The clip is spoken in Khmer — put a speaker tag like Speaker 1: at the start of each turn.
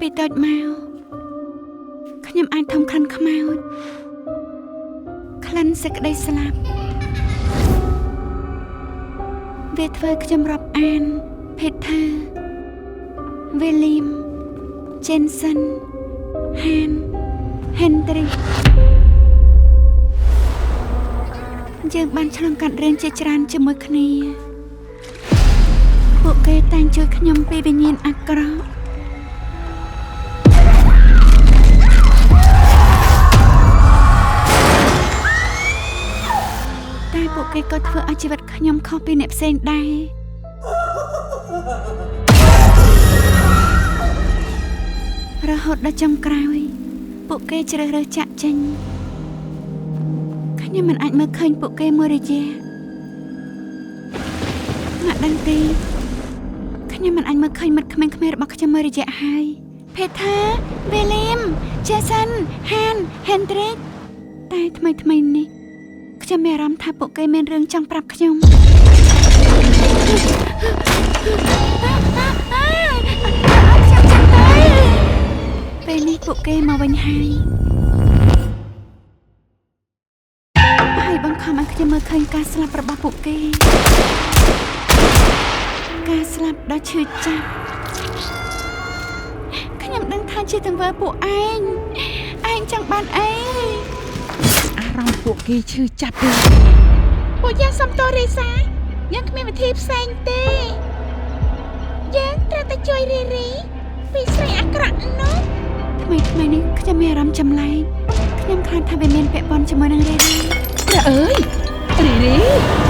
Speaker 1: ពីតូចមកខ្ញុំអាចធំក្លិនខ្មោចក្លិនសេចក្តីស្លាប់វាធ្វើខ្ញុំរាប់អាន Peter William Jensen Han Hendrik យើងបានឆ្លងកាត់រឿងជាច្រើនជាមួយគ្នាពួកគេតែងជួយខ្ញុំពីវិញ្ញាណអាក្រក់តែពួកគេក៏ធ្វើឲ្យជីវិតខ្ញុំខុសពីអ្នកផ្សេងដែររហូតដល់ចុងក្រោយពួកគេជ្រើសរើសចាក់ចេញខ្ញុំមិនអាចមើលឃើញពួកគេមួយរយៈម៉ាក់ដឹងទេខ្ញុំមិនអាចមើលឃើញមិត្តក្មេងៗរបស់ខ្ញុំមួយរយៈហើយ Peter William Jason Han Hendrik តែថ្មីថ្មីនេះខ្ញុំមានអារម្មណ៍ថាពួកគេមានរឿងចង់ប្រាប់ខ្ញុំខ្ញុំចាំទៅពេលនេះពួកគេមកវិញហើយហើយបង្ខំឲ្យខ្ញុំមើលឃើញការស្លាប់របស់ពួកគេការស្លាប់ដ៏ឈឺចាប់ខ្ញុំដឹងថាជាទង្វើពួកឯងឯងចង់បានអី
Speaker 2: អារម្មណ៍ពួកគេឈឺចាប់ទេ
Speaker 3: ពួកយើងសុំទោសរីសាយើងគ្មានវិធីផ្សេងទេយើងត្រូវតែជួយរីរីពីស្រីអាក្រក់នោះ
Speaker 1: ថ្មីថ្មីនេះខ្ញុំមានអារម្មណ៍ចម្លែកខ្ញុំខ្លាចថាវាមានពាក់ព័ន្ធជាមួយនឹងរីរី
Speaker 2: ព្រះអើយរីរី